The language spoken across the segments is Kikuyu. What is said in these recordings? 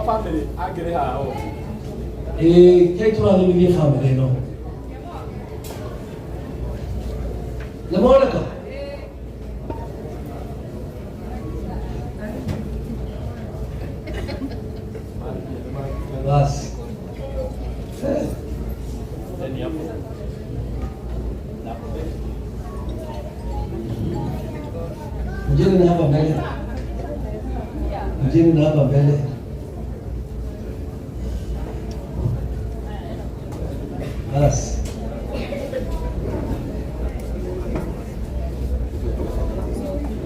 Famĩlĩ angĩrĩ haha o. Ĩĩ, kĩai tũrathimithie bamĩrĩ ĩno. Nĩ moneka? Basi. Eh, Then hapo. Na hapo mbele. Mjini na hapa mbele. Mjini na hapa mbele. Basi.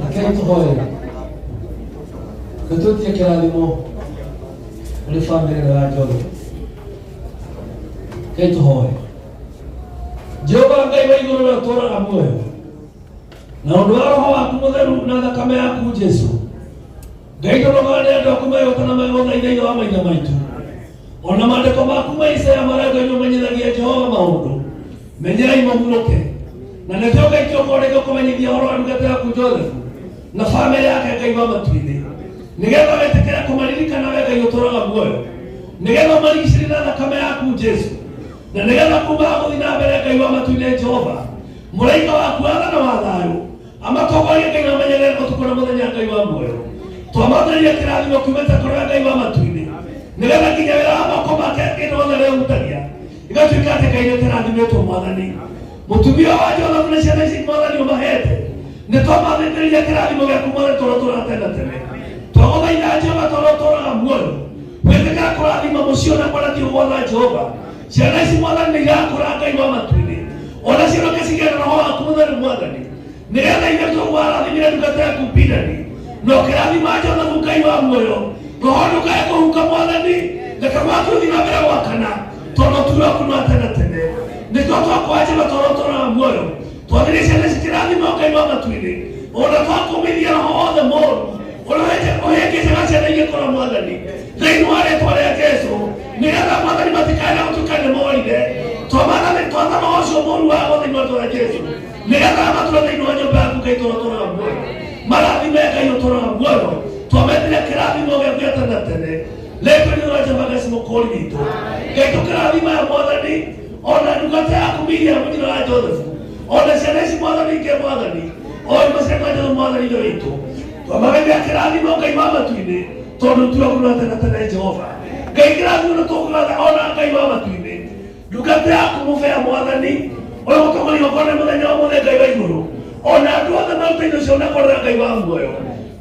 Rekei tũhoe. Nĩtwĩtie kĩrathimo kũrĩ bamĩrĩ ĩno ya Joseph. Rekei tũhoe. Jehova Ngai wa igũrũ ũrĩa ũtũũraga muoyo, na ũndũ wa roho waku mũtheru na thakame yaku Jesu, Ngai tũrogaga nĩ andũ aku megũka na megũthaitha ithe wa maithe maitũ. Ona maandĩko maku ma Isaya marĩa Ngai ũmenyithagia Jehova maũndũ, menyai mũhurũke. Na nĩkĩo Ngai tũkorwo rĩngĩ kũmenyithia ũhoro wa ndungata yaku Joseph na bamĩrĩ yake Ngai wa matu-inĩ, nĩgetha wĩtĩkĩre kũmaririkana we Ngai ũtũũraga muoyo, nĩgetha ũmarigicĩrie na thakame yaku Jesu, na nĩgetha kuma haha gũthiĩ na mbere Ngai wa matu-inĩ Jehova, mũraika waku wa tha na wa thayũ amatongorie Ngai na amenyerere ũtukũ na mũthenya Ngai wa muoyo. Twamathĩrĩria kĩrathimo kiumĩte kũrĩ we Ngai wa matu-inĩ, nĩgetha nginya wĩra wa moko make kĩndũ wothe rĩhutagia igatuĩka atĩ Ngai nĩkĩrathimĩtwo mwathani. Mũtumia wa Joseph na ciana ici mwathani ũmahete, nĩ twamathĩrĩria kĩrathimo gĩaku mwathani tũrĩa tũraga tene na tene. Twagũthaitha Jehova tũrĩa ũtũũraga muoyo, wĩtĩkĩra kũrathima mũciĩ ona kũrĩa thiĩ gwatha Jehova. Ciana ici mwathani nĩ irakũra Ngai wa matu-inĩ, ona ciroke cigĩe na roho waku mũtheru mwathani, nĩgetha ithe tũgwarathimire ndungata yaku Bidani na ũkĩrathima Joseph Ngai wa muoyo. Roho ndũkae kũhuka mwathani, reke mwaki ũthiĩ na mbere gwakana tondũ ũtugi waku nĩ wa tene tene. Nĩkĩo twakũhoya Jehova tũrĩa ũtũũraga muoyo, twathĩrĩria ciana ici kĩrathimo Ngai wa matu-inĩ, ona twakũmithia roho wothe mũũru ũrĩa ũhĩngĩcaga ciana igĩkũra mwathani thĩinĩ wa rĩtwa rĩa Jesu, nĩgetha mwathani matikae gũtuĩka nĩ morire. Twamathani twatha roho ũcio mũũru wa thĩinĩ wa rĩtwa rĩa Jesu, nĩgetha matũre thĩinĩ wa nyũmba yaku Ngai tũrĩa ũtũũraga muoyo, marathime Ngai ũtũũraga muoyo. Twametire kĩrathimo gĩaku gĩa tene na tene rĩtwa nĩ ũrĩa Jehova Ngai mũkũũri witũ. Ngai tũkĩrathima ya mwathani ona ndungata yaku Miriam nyina wa Joseph, ona ciana ici mwathani ingĩ mwathani o imwe cia Joseph mwathani ithe witũ, twamagĩria kĩrathimo Ngai wa matu-inĩ tondũ tuo kuna tene tene Jehova Ngai kĩrathimo nĩ tũkũgatha ona Ngai wa matu-inĩ ndungata yaku mũbea mwathani ũyũ mũtongoria ũkorwo nĩ mũthenya wa mũthĩ Ngai wa igũrũ, ona andũ othe maruta indo ciao na kũrera Ngai wa muoyo.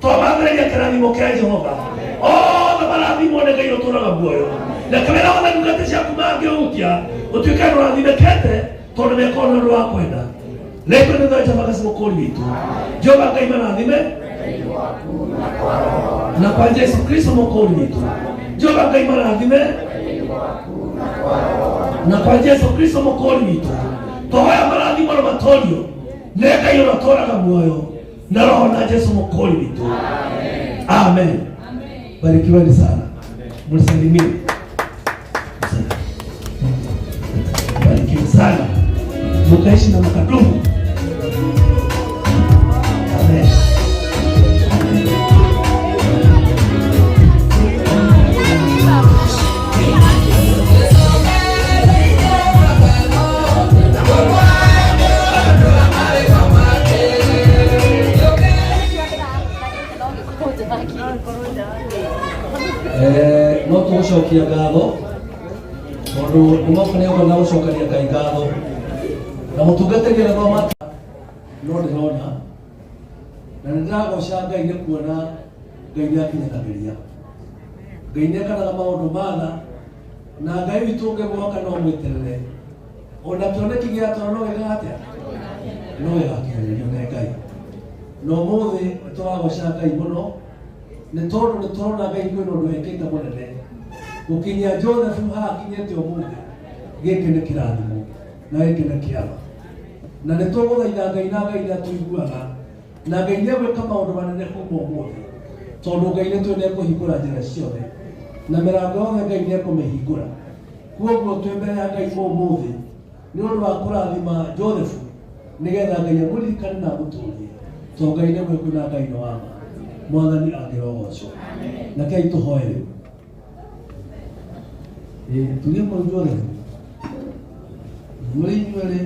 Twamathĩrĩria kĩrathimo kĩa Jehova, othe marathimwo nĩ Ngai ũtũũraga muoyo, na kĩrĩa othe ndungata ciaku mangĩhutia ũtuĩke ndũrathimĩkĩte tondũ mekoo nĩ ũndũ wa kwenda rĩtwa nĩ thanja magasi mũkũri witũ Jehova Ngai marathime na kwa Jesu Kristo mũkũri witũ. Jehova Ngai marathime na kwa Jesu Kristo mũkũri witũ. Twahoya marathimo na matorio nĩ Ngai ũrĩa ũtũũraga muoyo na roho na Jesu mũkũri witũ. Amen. Barikiweni sana, mnisalimie. Barikiwe sana, mukaishi na mkadumu. Amen. Eh, no tũgũcokia ngatho tondũ nĩmoka nĩ na gũcokeria Ngai ngatho na mũtungatĩri agĩthoma no ndĩrona na nĩ ndĩragoca Ngai nĩ kuona Ngai nĩ akinyanagĩria, Ngai nĩ ekanaga maũndũ matha na Ngai witũ ũngĩmwoka no mwĩterere ona kĩoneki gĩa toro no gĩkaga atĩa no gĩgakinyanĩrio nĩ Ngai. Na ũmũthĩ nĩ tũragoca Ngai mũno nĩ tondũ nĩ tũrona Ngai kwĩna ũndũ ekĩte mũnene gũkinyia Joseph haha akinyĩte ũmũthĩ. Gĩkĩ nĩ kĩrathimo na gĩkĩ nĩ kĩama, na nĩ tũgũthaitha Ngai na Ngai nĩ atũiguaga na Ngai nĩ egwĩka maũndũ manene kuma ũmũthĩ, tondũ Ngai nĩ tũĩ nĩ ekũhingũra njĩra ciothe na mĩrango yothe Ngai nĩ ekũmĩhingũra. Koguo twĩ mbere ya Ngai ũmũthĩ nĩ ũndũ wa kũrathima Joseph, nĩgetha Ngai amũririkane na amũtũrie, tondũ Ngai nĩ mwĩku na Ngai nĩ wa ma. Mwathani angĩrogocwo. Rekei tũhoe rĩu. Ĩĩ, turie maru Joseph. Mũrĩ inyuerĩ.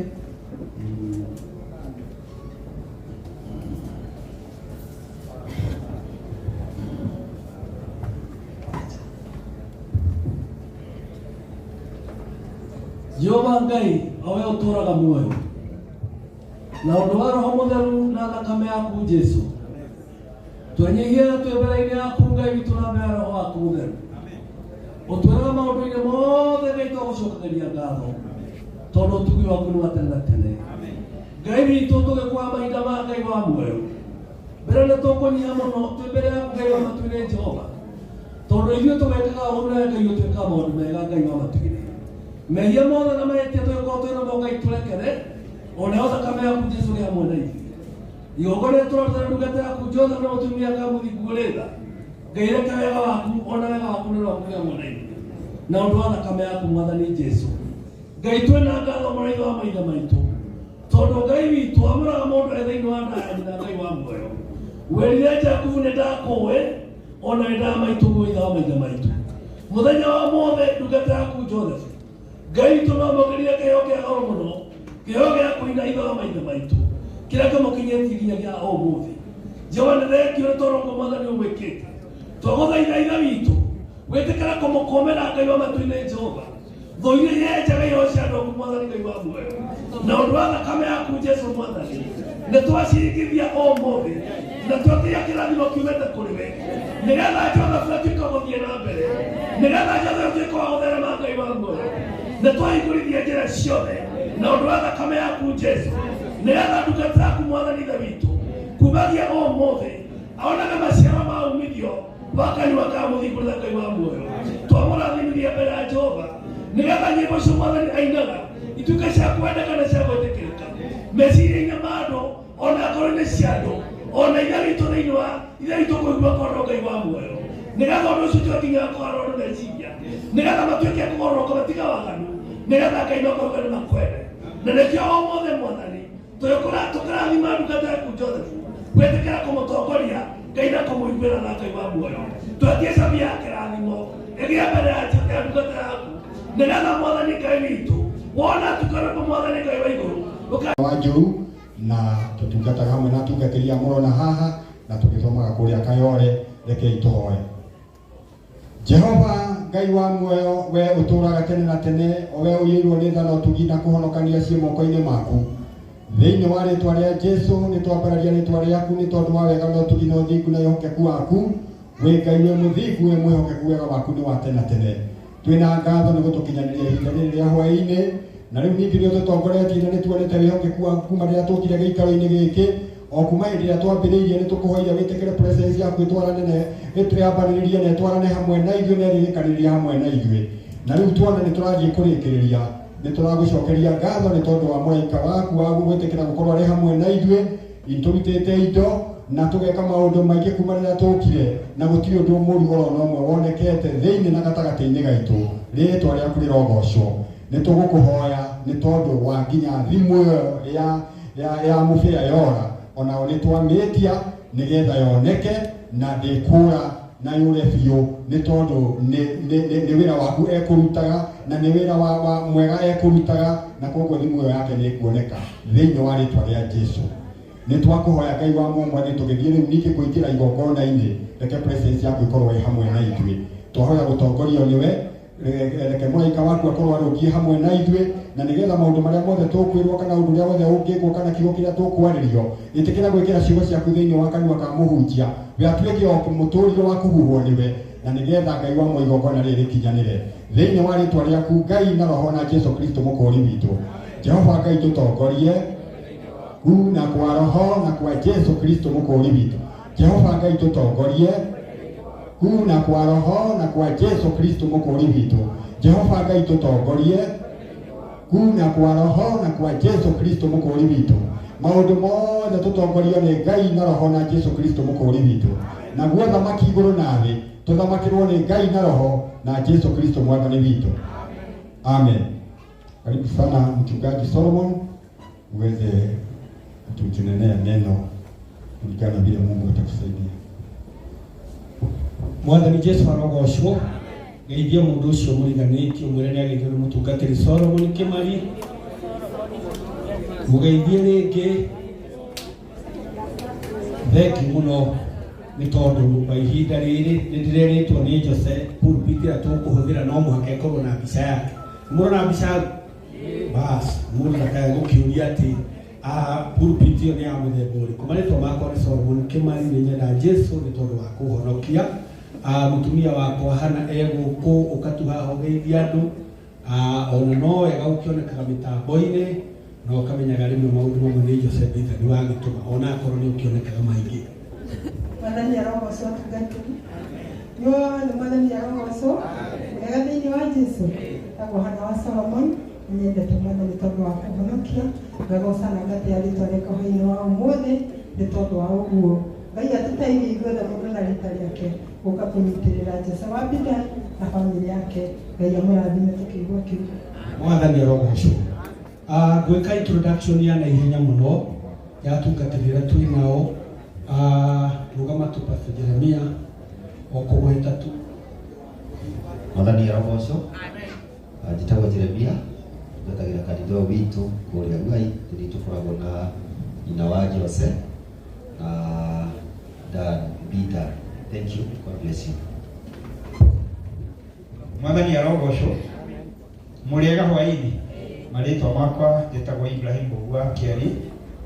Jehova Ngai o we ũtũũraga muoyo na ũndũ wa Roho Mũtheru na thakame yaku Jesu, twenyihia twĩ mbere-inĩ yaku Ngai witũ na mbere ya Roho waku Mũtheru, ũtwĩraga maũndũ-inĩ mothe Ngai twagũcokagĩria ngatho tondũ ũtugi waku nĩ wa tene na tene. Ngai witũ, tũgĩkuoya mahinda ma Ngai wa muoyo mbere nĩ tũkũnyiha mũno twĩ mbere yaku Ngai wa matu-inĩ Jehova, tondũ ithuĩ tũgekaga ũru nawe Ngai ũtwĩkaga maũndũ mega. Ngai wa matu-inĩ, mehia mothe na mahĩtia tũgĩkorwo twĩ namo Ngai tũrekere, onayo thakame yaku Jesu rĩ hamwe na ithuĩ. Igongona rĩrĩa tũraruta ndungata yaku Joseph na mũtumia Kamũthingu ũrĩ tha, Ngai reke wega waku ona wega waku nĩ waku ũrĩ hamwe na ithuĩ na ũndũ wa thakame yaku Mwathani Jesu. Ngai, twĩna ngatho mũno ithe wa maithe maitũ, tondũ Ngai witũ amũraga mũndũ e thĩinĩ wa nda ya nyina. Ngai wa muoyo, werire Jakubu, nĩ ndakũĩ ona nĩ ndamaitũguo. Ithe wa maithe maitũ, mũthenya wa mothe ndungata yaku Joseph, Ngai witũ, no amũkĩrire kĩheo kĩa goro mũno, kĩheo gĩa kũina, ithe wa maithe maitũ, kĩrĩa kĩmũkinyĩtie nginyagia ũmũthĩ. Jehova, nĩ thengio nĩ tondũ ũguo Mwathani ũmwĩkĩte. Twagũthaitha, ithe witũ, wĩtĩkĩra kũmũkũmĩra Ngai wa matu-inĩ Jehova thũ iria yenjaga iheo cia andũ aku. Mwathani Ngai wa muoyo, na ũndũ wa thakame yaku Jesu Mwathani, nĩ twacirikithia ũmũthĩ na twatiga kĩrathimo kiumĩte kũrĩ we, nĩgetha Joseph atuĩke gũthiĩ na mbere, nĩgetha Joseph atuĩke wa gũtherema. Ngai wa muoyo, nĩ twahingũrithia njĩra ciothe na ũndũ wa thakame yaku Jesu, nĩgetha ndungata yaku, Mwathani ithe witũ, kumagia ũmũthĩ aonaga maciaro ma umithio wa kanua ka mũthingu na Ngai wa muoyo. Twamũrathimirie mbere ya Jehova, nĩgetha nyĩmbo icio Mwathani ainaga ituĩke cia kwendeka na cia gwĩtĩkĩrĩka meciria-inĩ ma andũ ona ngoro-inĩ cia andũ, ona ithe witũ thĩinĩ wa ithe witũ kũigua korwo Ngai wa muoyo, nĩgetha ũndũ ũcio ũtuĩke nginya kũgarũra andũ meciria, nĩgetha matuĩke kũgarũrũka matiga waganu, nĩgetha Ngai makorwo nĩ makwende. Na nĩkĩo o mothe Mwathani tũkĩrathima ndungata yaku Joseph, gwĩtĩkĩra kũmũtongoria Ngai na kũmũiguĩra na Ngai wa muoyo, twetie cabi ya kĩrathimo ĩgĩe mbere ya ndungata yaku, nĩgetha Mwathani Ngai witũ wona tukarũmba Mwathani Ngai wa igũrũ. Wa njũru na tũtungataga hamwe na atungatĩri a mũrona haha na tũgĩthomaga kũrĩa Kayore. Rekei tũhoe. Jehova Ngai wa muoyo, we ũtũũraga tene na tene, o we ũiyũirwo nĩ tha na ũtugi na kũhonokania ciĩ moko-inĩ maku, thĩinĩ wa rĩtwa rĩa Jesu nĩ twambararia rĩtwa rĩaku nĩ tondũ wa wega na ũtugi na ũthingu na wĩhokeku waku. Wĩ Ngai wĩ mũthingu, wĩ mwĩhokeku, wega waku nĩ wa tene na tene. Twĩna ngatho nĩ gũtũkinyanĩria ihinda rĩrĩ rĩa hwaĩ-inĩ, na rĩu ningĩ nĩ ũtũtongoretie na nĩ tuonete wĩhokeku waku kuma rĩrĩa tũkire gĩikaro-inĩ gĩkĩ, o kuma hĩndĩ ĩrĩa twambĩrĩirie. Nĩ tũkũhoire wĩtĩkĩre presence yaku ĩtwarane na ĩtwambanĩrĩrie na ĩtwarane hamwe na ithuĩ na ĩrĩrĩkanĩrĩria hamwe na ithuĩ, na rĩu tuona nĩ tũrathiĩ kũrĩkĩrĩria. Nĩ tũragũcokeria ngatho nĩ tondũ wa mũraika waku wa gwĩtĩkĩra gũkorwo arĩ hamwe na ithuĩ. Tũrutĩte indo na tũgeka maũndũ maingĩ kuma rĩrĩa tũkire, na gũtirĩ ũndũ mũru oro na ũmwe wonekete thĩinĩ na gatagatĩ-inĩ gaitũ. Rĩtwa rĩaku rĩrogocwo. Nĩ tũgũkũhoya nĩ tondũ wa nginya thimũ ĩyo ya mũbĩa yora, onao nĩ twamĩtia nĩgetha yoneke na ndĩkũra na yũre biũ, nĩ tondũ nĩ wĩra waku ekũrutaga na nĩ wĩra wa mwega ekũrutaga, na koguo thimũ ĩyo yake nĩ ĩkuoneka thĩinĩ wa rĩtwa rĩa Jesu. Nĩ twakũhoya, Ngai wa Mwathani, tũgĩthiĩ rĩu ningĩ kũingĩra igongona-inĩ, reke presence yaku ĩkorwo ĩ hamwe na ithuĩ. Twahoya gũtongorio nĩwe. Reke mũraika waku akorwo arũngiĩ hamwe na ithuĩ, na nĩgetha maũndũ marĩa mothe tũkwĩrwo kana ũndũ ũrĩa wothe ũngĩkwo kana kiugo kĩrĩa tũkwarĩrio, ĩtĩkĩra gwĩkĩra ciugo ciaku thĩinĩ wa kanua ka mũhunjia, we atuĩke o mũtũriro wa kũhuhwo nĩwe, na nĩgetha Ngai wa mwa igongona rĩrĩ rĩkinyanĩre thĩinĩ wa rĩtwa rĩaku Ngai na Roho na Jesu Kristo mũkũũri witũ. Jehova Ngai, tũtongorie ku na kwa Roho na kwa Jesu Kristo mũkũũri witũ. Jehova Ngai, tũtongorie ku na kwa Roho na kwa Jesu Kristo mũkũũri witũ. Jehova Ngai, tũtongorie ku na kwa Roho na kwa Jesu Kristo mũkũũri witũ. Maũndũ mothe tũtongorio nĩ Ngai na Roho na Jesu Kristo mũkũũri witũ. Naguo thamaki igũrũ na thĩ tũthamakĩrwo nĩ Ngai na Roho na Jesu Kristo mwathani witũ. Amen. Karibu sana Mchungaji Solomon, uweze kutunenea neno kulingana na vile Mungu atakusaidia. Mwathani Jesu arogocwo. Geithia mũndũ ũcio mũriganĩtie, ũmwĩre nĩ ageithio nĩ mũtungatĩri Solomon Kĩmari. Mũgeithie rĩngĩ. Thengiũ mũno nĩ tondũ wa ihinda rĩrĩ nĩ ndĩrerĩtwo nĩ Jose pulpit ĩrĩa tũkũhũthĩra no mũhaka ĩkorwo na mbica yake. Mũrona mbica hau? Bas, mũndũ ndakae gũkĩũria atĩ pulpit ĩyo nĩ ya mũthemba ũrĩkũ. Marĩtwa makwa nĩ Solomon Kĩmari, nĩ nyenda Jesu nĩ tondũ wa kũhonokia. Mũtumia wakwa Hana e gũkũ, ũka tu haha ũgeithie andũ. Ona no wega ũkĩonekaga mĩtambo-inĩ na ũkamenyaga rĩmwe maũndũ mamwe nĩ Jose Mbitha nĩ wagĩtũma, ona akorwo nĩ ũkĩonekaga maingĩ. Mwathani arogocwo atungatĩri. Inyuothe Mwathani arogocwo. Wega thĩinĩ wa Jesu. Tagwo Hana wa Solomon, nĩnyendete Mwathani tondũ wa kũhonokia. Ngagoca na ngatĩa rĩtwa rĩake hwaĩ-inĩ wa ũmũthĩ nĩ tondũ wa ũguo. Ngai atũteithie ithuothe mũndũ na rita rĩake gũka kũnyitĩrĩra Jose wa Bidan na bamĩrĩ yake. Ngai amũrathime tũkĩigua kĩu. Mwathani arogocwo. Gwĩka introduction ya naihenya mũno ya atungatĩri arĩa twĩ nao. Rũgama tu Pastor Jeremia o kũgweta tu. Mwathani arogocwo. Njĩtagwo Jeremia, ngatagĩra kanitha ũyũ witũ kũrĩa Ruai, nĩ tũkoragwo na nyina wa Jose na Dan Bida. Thank you. God bless you. Mwathani arogocwo. Mũrĩega hwaĩ-inĩ. Marĩtwa makwa njĩtagwo Ibrahim Mbũgua Kĩari,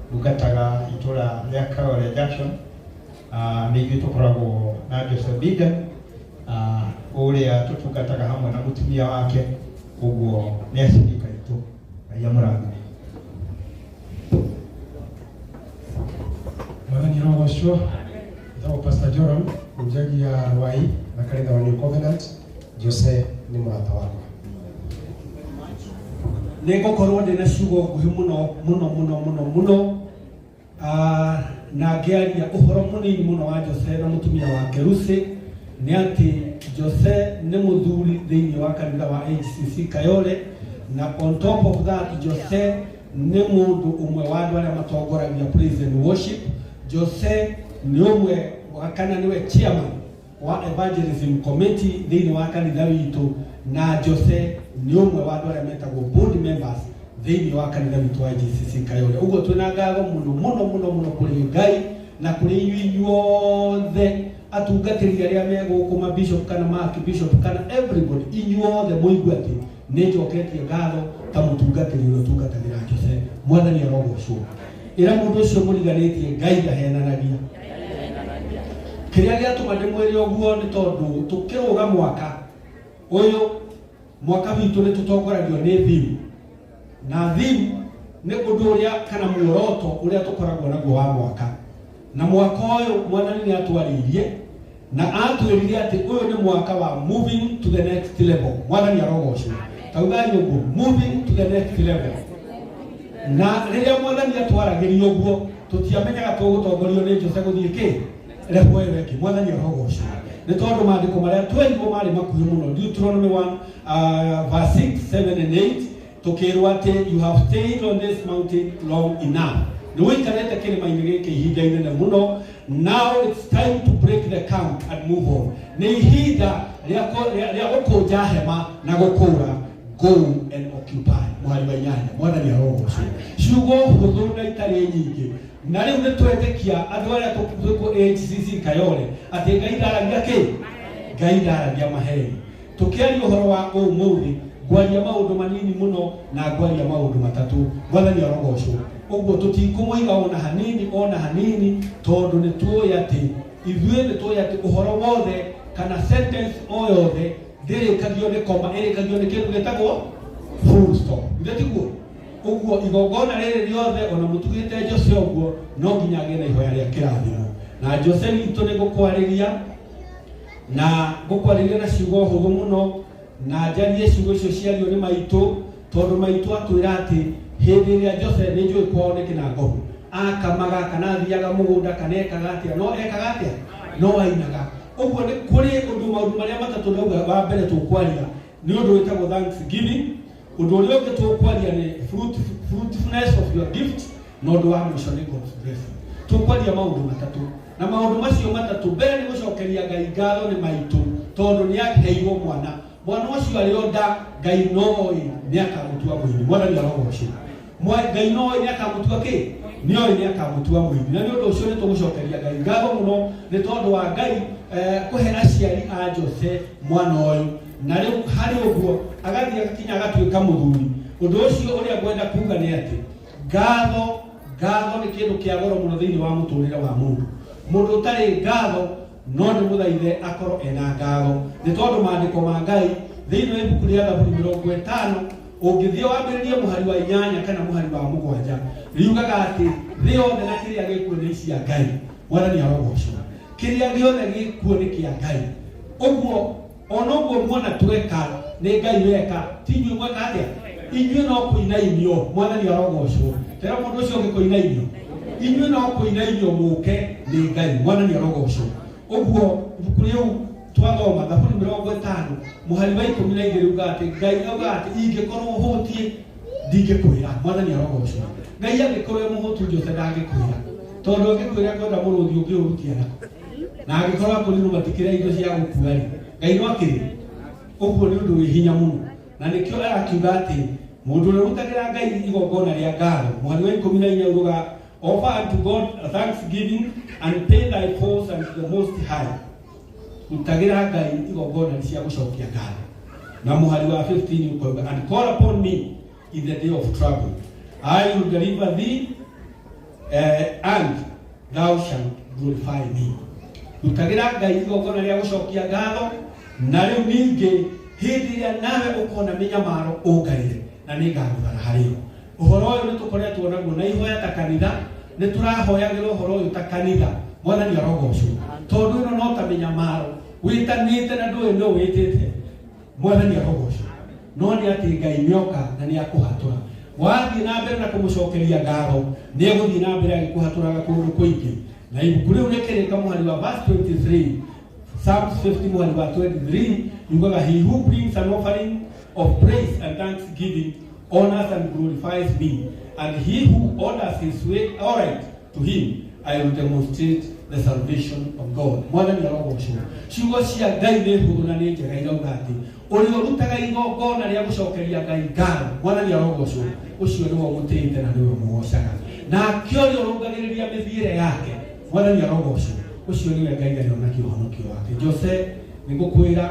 ndungataga itũra rĩa Kayole Junction. Nĩ ithuĩ tũkoragwo na Joseph Bida, ũrĩa tũtungataga hamwe na mũtumia wake, ũguo nĩ acirika aitũ. Ngai amũrathime. Mwathani arogocwo. Njĩtagwo Pastor Joram, hunjagia Ruai na kanitha wa New Covenant. Jose nĩ mũrata wakwa. Nĩ ngũkorwo ndĩna ciugo nguhĩ mũno mũno mũno mũno mũno, na ngĩaria ũhoro mũnini mũno wa Jose na mũtumia wake Lucy, nĩ atĩ Jose nĩ mũthuri thĩinĩ wa kanitha wa HCC Kayole, na on top of that Jose nĩ mũndũ ũmwe wa andũ arĩa matongoragia praise and worship. Jose nĩ ũmwe wa kana nĩwe chairman wa evangelism committee thĩinĩ wa kanitha witũ, na Jose nĩ ũmwe wa andũ arĩa metagwo board members thĩinĩ wa kanitha witũ wa GCC Kayole. Ũguo twĩna ngatho mũno mũno mũno mũno kũrĩ Ngai na kũrĩ inyuĩ inyuothe atungatĩri arĩa me gũkũ, ma bishop kana ma archbishop kana everybody, inyuothe mũigue atĩ nĩ njoketie ngatho ta mũtungatĩri ũrĩa ũtungatagĩra Jose. Mwathani arogocwo. Ĩra mũndũ ũcio mũriganĩtie Ngai ndahenanagia. Kĩrĩa gĩatũma ndĩmwĩre ũguo nĩ tondũ tũkĩrũga mwaka ũyũ, mwaka witũ nĩ tũtongoragio nĩ theme, na theme nĩ ũndũ ũrĩa kana muoroto ũrĩa tũkoragwo naguo wa mwaka. Na mwaka ũyũ Mwathani nĩ atwarĩirie na atwĩrire atĩ ũyũ nĩ mwaka wa moving to the next level. Mwathani arogocwo. Taugai ũguo, moving to the next level. Na rĩrĩa Mwathani atwaragĩria ũguo, tũtiamenyaga tũgũtongorio nĩ Jose gũthiĩ kĩ level ĩyo ĩngĩ. Mwathani arogocwo. Nĩ tondũ maandĩko marĩa twerirwo marĩ makuhĩ mũno, Deuteronomy 1 verse 6, 7 and 8, tukirwo atĩ you have stayed on this mountain long enough. Nĩ ũikarĩte kĩrĩma-inĩ gĩkĩ ihinda inene mũno. Now it's time to break the camp and move on. Nĩ ihinda rĩa gũkũnja hema na gũkũra. Go and occupy. Mũhari wa 8. Mwathani arogocwo. Ciugo hũthũ na itarĩ nyingĩ. Na rĩu nĩ twetĩkia andũ arĩa tũkũ HCC Kayole atĩ Ngai ndaragia kĩ? Ngai ndaragia maheni. Tũkĩaria ũhoro wa ũmũthĩ, ngwaria maũndũ manini mũno na ngwaria maũndũ matatũ. Mwathani arogocwo. Ũguo tũtikũmũiga ona hanini ona hanini, tondũ nĩ tũĩ atĩ ithuĩ nĩ tũĩ atĩ ũhoro wothe kana sentence o yothe ndĩrĩkagio nĩ koma, ĩrĩkagio nĩ kĩndũ gĩtagwo full stop. Githĩ tiguo? Ũguo igongona rĩrĩ rĩothe ona mũtugĩte Jose ũguo no nginya agĩe na ihoya rĩa kĩrathimo. Na Jose witũ nĩ ngũkwarĩria na ngũkwarĩria na ciugo hũthũ mũno, na njarie ciugo icio ciario nĩ maitũ, tondũ maitũ atwĩra atĩ hĩndĩ ĩrĩa Jose nĩ njũĩ kwao nĩ Kĩnangobu, akamaga kana athiaga mũgũnda kana ekaga atĩa, no ekaga atĩa, no ainaga. Ũguo nĩ kũrĩ ũndũ maũndũ marĩa matatũ ndauga wa mbere tũkwaria nĩ ũndũ wĩtagwo thanksgiving, ũndũ ũrĩa ũngĩ tũkwaria nĩ fruitfulness of your gift, na ũndũ wa mũico nĩ God's blessing. Tũkwaria maũndũ matatũ, na maũndũ macio matatũ mbere nĩ gũcokeria Ngai ngatho nĩ maitũ, tondũ nĩ aheirwo mwana. Mwana ũcio arĩ o nda Ngai noĩ nĩ akamũtua mũini. Mwathani arogocwo. Ngai noĩ nĩ akamũtua kĩ? Nĩoĩ nĩ akamũtua mũini. Na nĩ ũndũ ũcio nĩ tũgũcokeria Ngai ngatho mũno nĩ tondũ wa Ngai kũhe aciari a Jose mwana ũyũ. Na rĩu harĩ ũguo agathiĩ agakinya agatuĩka mũthuri. Ũndũ ũcio ũrĩa ngwenda kuga nĩ atĩ ngatho ngatho nĩ kĩndũ kĩa goro mũno thĩinĩ wa mũtũrĩre wa mũndũ. Mũndũ ũtarĩ ngatho no nĩ mũthaithe akorwo ena ngatho, nĩ tondũ maandĩko ma Ngai thĩinĩ wa ibuku rĩa Thaburi 50 ũngĩthiĩ wambĩrĩrie mũhari wa 8 kana mũhari wa 7 riugaga atĩ thĩ yothe na kĩrĩa gĩkuo nĩ cia Ngai. Mwathani arogocwo. Kĩrĩa gĩothe gĩkuo nĩ kĩa Ngai. Ũguo ona ũguo muona tweka nĩ Ngai weka, ti inyuĩ mweka atĩa? Inyuĩ no kũinainio. Mwathani arogocwo. Tera mũndũ ũcio ũngĩ kũinainio. Inyuĩ no kũinainio mũke nĩ Ngai. Mwathani arogocwo. Ũguo ibuku rĩu twathoma Thaburi 50 mũhari wa 12 riuga atĩ Ngai auga atĩ ingĩkorwo hũtiĩ ndingĩkwĩra. Mwathani arogocwo. Ngai angĩkorwo e mũhũtu Jose ndangĩkwĩra, tondũ angĩkwĩra kwenda mũrũthi ũngĩũrutia nako, na angĩkorwo akũrinũ matikĩrĩa indo cia gũkua rĩ, Ngai no akĩrĩ. Ũguo nĩ ũndũ wĩ hinya mũno, na nĩkĩo arakiuga atĩ mũndũ ũrĩa ũrutagĩra Ngai igongona rĩa ngatho, mũhari wa 14 uruga offer unto God a thanksgiving and pay thy vows unto the Most High. Rutagĩra Ngai igongona cia gũcokia ngatho. Na mũhari wa 15 ũkoiga and call upon me in the day of trouble, I will deliver thee and thou shalt glorify me. Rutagĩra Ngai igongona rĩa gũcokia ngatho, na rĩu ningĩ hĩndĩ ĩrĩa nawe ũkona mĩnyamaro ũngaĩre, na nĩngagũthara harĩ yo. Ũhoro ũyũ nĩ tũkoretwo naguo na ihoya ta kanitha, nĩ tũrahoyagĩra ũhoro ũyũ ta kanitha. Mwathani arogocwo. Tondũ ĩno no ta mĩnyamaro wĩtanĩte na ndũĩ nũ wĩtĩte. Mwathani arogocwo. No nĩ atĩ Ngai nĩoka na nĩakũhatũra. Wathiĩ na mbere na kũmũcokeria ngatho, nĩegũthiĩ na mbere agĩkũhatũraga kũndũ kũingĩ. Na ibuku rĩu rĩkĩrĩka mũhari wa verse 23, Psalms 50 mũhari wa 23 yugaga he who brings an offering of praise and thanksgiving honors and glorifies me, and he who orders his way aright to him I will demonstrate the salvation of God. Mwathani arogocwo. Ciugo cia Ngai nĩ hũthũ na nĩ njega irauga atĩ ũrĩa ũrutaga igongona rĩa gũcokeria Ngai ngatho, Mwathani arogocwo, ũcio nĩwe ũmũtĩĩte na nĩwe ũmũgocaga. Nake ũrĩa ũrũngagĩrĩria mĩthiĩre yake, Mwathani arogocwo, ũcio nĩwe Ngai arĩonagia ũhonokio wake. Jose, nĩngũkwĩra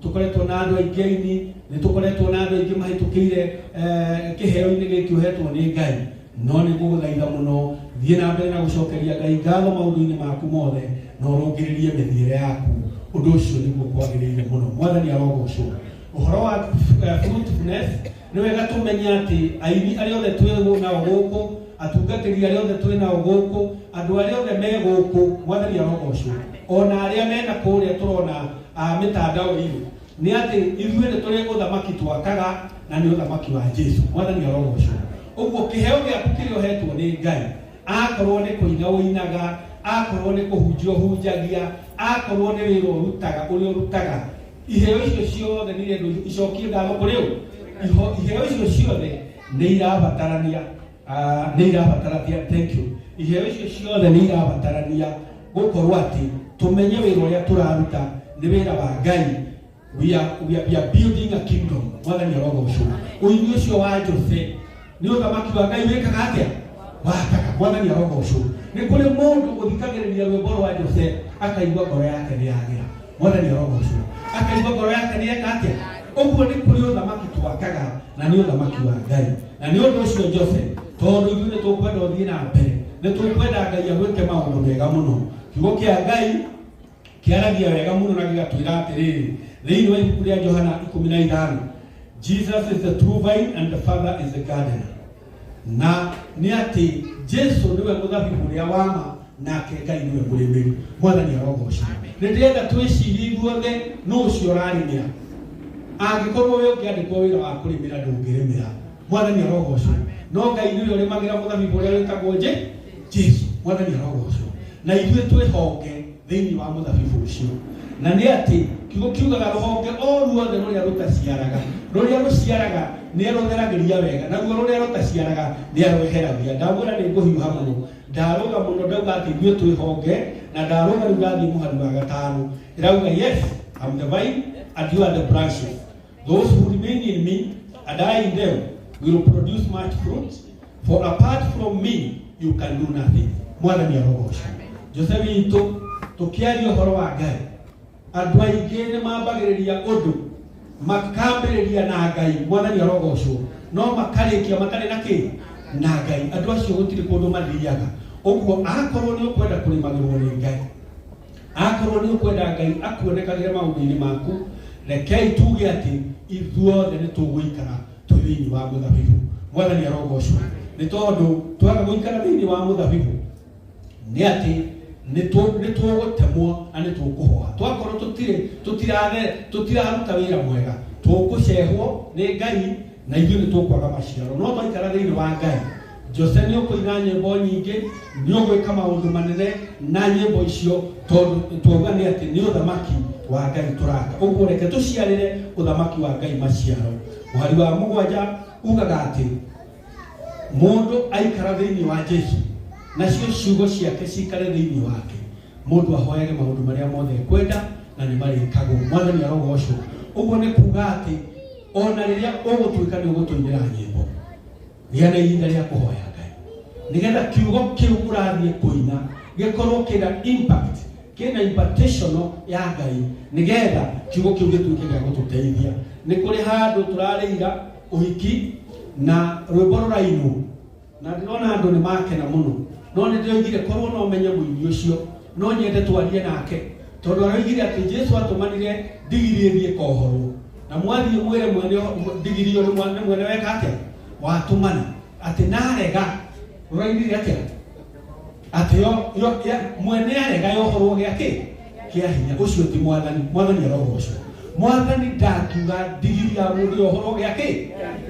tũkoretwo na andũ aingĩ aini, nĩ tũkoretwo na andũ aingĩ mahĩtũkĩire kĩheo-inĩ gĩkĩ ũhetwo nĩ Ngai, no nĩ ngũgũthaitha mũno thiĩ na mbere na gũcokeria Ngai ngatho maũndũ-inĩ maku mothe, na ũrũngĩrĩrie mĩthiĩre yaku. Ũndũ ũcio nĩguo kwagĩrĩire mũno. Mwathani arogocwo. Ũhoro wa fruitfulness, nĩ wega tũmenye atĩ aini arĩa othe twĩ nao gũkũ, atungatĩri arĩa othe twĩ nao gũkũ, andũ arĩa othe me gũkũ, Mwathani arogocwo, ona arĩa mena kũrĩa tũrona mĩtandao-inĩ, nĩ atĩ ithuĩ nĩ tũrĩ ũthamaki twakaga, na nĩ ũthamaki wa Jesu. Mwathani arogocwo. Ũguo kĩheo gĩaku kĩrĩa ũhetwo nĩ Ngai, akorwo nĩ kũina ũinaga, akorwo nĩ kũhunjia ũhunjagia, akorwo nĩ wĩra ũrutaga ũrĩa ũrutaga, iheo icio ciothe nĩ irendwo icokie ngatho kũrĩ ũ. Iheo icio ciothe nĩ irabatarania, nĩ irabatarania, thank you. Iheo icio ciothe nĩ irabatarania gũkorwo atĩ tũmenye wĩra ũrĩa tũraruta nĩ wĩra wa Ngai. We are building a kingdom. Mwathani arogocwo. Ũini ũcio wa Jose nĩ ũthamaki wa Ngai wĩkaga atĩa? Wakaga. Mwathani arogocwo. Nĩ kũrĩ mũndũ ũthikagĩrĩria rwĩmbo rwa Jose akaigua ngoro yake nĩ yagĩra. Mwathani arogocwo. Akaigua ngoro yake nĩ yeka atĩa? Ũguo nĩ kũrĩ ũthamaki twakaga, na nĩ ũthamaki wa Ngai. Na nĩ ũndũ ũcio Jose, tondũ ithuĩ nĩ tũkwenda ũthiĩ na mbere, nĩ tũkwenda Ngai agwĩke maũndũ mega mũno. Kiugo kĩa Ngai kĩaragia wega mũno na gĩgatwĩra atĩrĩrĩ, thĩinĩ wa ibuku rĩa Johana 15, Jesus is the true vine and the Father is the gardener. Na nĩ atĩ Jesu nĩwe mũthabibũ ũrĩa wa ma, nake Ngai nĩwe mũrĩmĩri. Mwathani arogocwo. Nĩ ndĩrenda twĩcirie ithuothe nũ ũcio ũrarĩmĩra. Angĩkorwo we ũngĩandĩkwo wĩra wa kũrĩmĩra ndũngĩrĩmĩra. Mwathani arogocwo. No Ngai nĩwe ũrĩmagĩra mũthabibũ ũrĩa wĩtagwo Jesu. Mwathani arogocwo. Na ithuĩ twĩhonge thĩinĩ wa mũthabibũ ũcio. Na nĩ atĩ kiugo kiugaga rũhonge o ruothe rũrĩa rũtaciaraga, rũrĩa rũciaraga nĩ arũtheragĩria wega, naruo rũrĩa rũtaciaraga nĩ arweheragia. Ndamwĩra nĩ ngũhiũha mũno, ndarũga mũno ndauga atĩ ithuĩ twĩhonge, na ndarũga rĩu ndathiĩ mũhari wa 5. Ĩrauga yes, I'm the vine and you are the branches. Those who remain in me and I in them will produce much fruit, for apart from me you can do nothing. Mwathani arogocwo. Jose witũ, tũkĩaria ũhoro wa Ngai, andũ aingĩ nĩ mambagĩrĩria ũndũ makambĩrĩria na Ngai, Mwathani arogocwo, no makarĩkia matarĩ na kĩ na Ngai. Andũ acio gũtirĩ kũndũ mathiaga. Ũguo akorwo nĩ ũkwenda kũrĩmagĩrwo nĩ Ngai, akorwo nĩ ũkwenda Ngai akuonekagĩre maũndũ-inĩ maku, rekei tuge atĩ ithuothe nĩ tũgũikara twĩ thĩinĩ wa mũthabibũ. Mwathani arogocwo. Nĩ tondũ twaga gũikara thĩinĩ wa mũthabibũ nĩ atĩ nĩ tũgũtemwo na nĩ tũkũhoha. Twakorwo tũtiraruta wĩra mwega, tũkũcehwo nĩ Ngai na ithuĩ nĩ tũkwaga maciaro. No twaikara thĩinĩ wa Ngai, Jose nĩ ũkũina nyĩmbo nyingĩ, nĩ ũgwĩka maũndũ manene na nyĩmbo icio, tondũ twauga nĩ atĩ nĩ ũthamaki wa Ngai tũraka. Ũguo reke tũciarĩre ũthamaki wa Ngai maciaro. Mũhari wa 7 ugaga atĩ mũndũ aikara thĩinĩ wa Jesu, nacio ciugo ciake cikare thĩinĩ wake, mũndũ ahoyage maũndũ marĩa mothe ekwenda na nĩ marĩkagwo. Mwathani arogocwo. Ũguo nĩ kuga atĩ ona rĩrĩa ũgũtuĩka nĩ ũgũtũinĩra nyĩmbo, gĩa na ihinda rĩa kũhoya Ngai, nĩgetha kiugo kĩu ũrathiĩ kũina gĩkorwo kĩna impact, kĩna impartation ya Ngai, nĩgetha kiugo kĩu gĩtuĩke gĩa gũtũteithia. Nĩ kũrĩ handũ tũrarĩira ũhiki na rwĩmbo rũrainwo, na ndĩrona andũ nĩ makena mũno, no nĩ ndĩroigire korwo no menye mũini ũcio no nyende twarie nake, tondũ aroigire atĩ Jesu atũmanire ndigiri ĩthiĩ kohorwo, na mwathiĩ mwĩre mwene ndigiri ĩyo nĩ mwene weka atĩa watũmana, atĩ narega rũrainire atĩa atĩ mwene arega yohorwo gĩa kĩ kĩa hinya. Ũcio ti Mwathani. Mwathani arogocwo. Mwathani ndangiuga ndigiri ya mũndũ yohorwo gĩa kĩ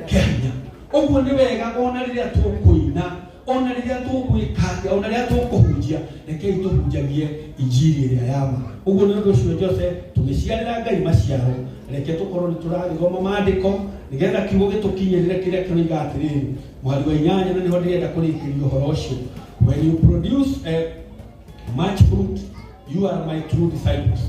kĩa hinya. Ũguo nĩ wega ona rĩrĩa tũkũina, ona rĩrĩa tũgwĩka atĩa, ona rĩrĩa tũkũhunjia, rekei tũhunjagie injiri ĩrĩa ya ma. Ũguo nĩ ũndũ ũcio Jose, tũgĩciarĩra Ngai maciaro, reke tũkorwo nĩ tũragĩthoma maandĩko nĩgetha kiugo gĩtũkinyĩrĩre kĩrĩa kĩroiga atĩrĩrĩ, mũhari wa 8, na nĩho ndĩrenda kũrĩkĩria ũhoro ũcio. When you produce much fruit, you are my true disciples.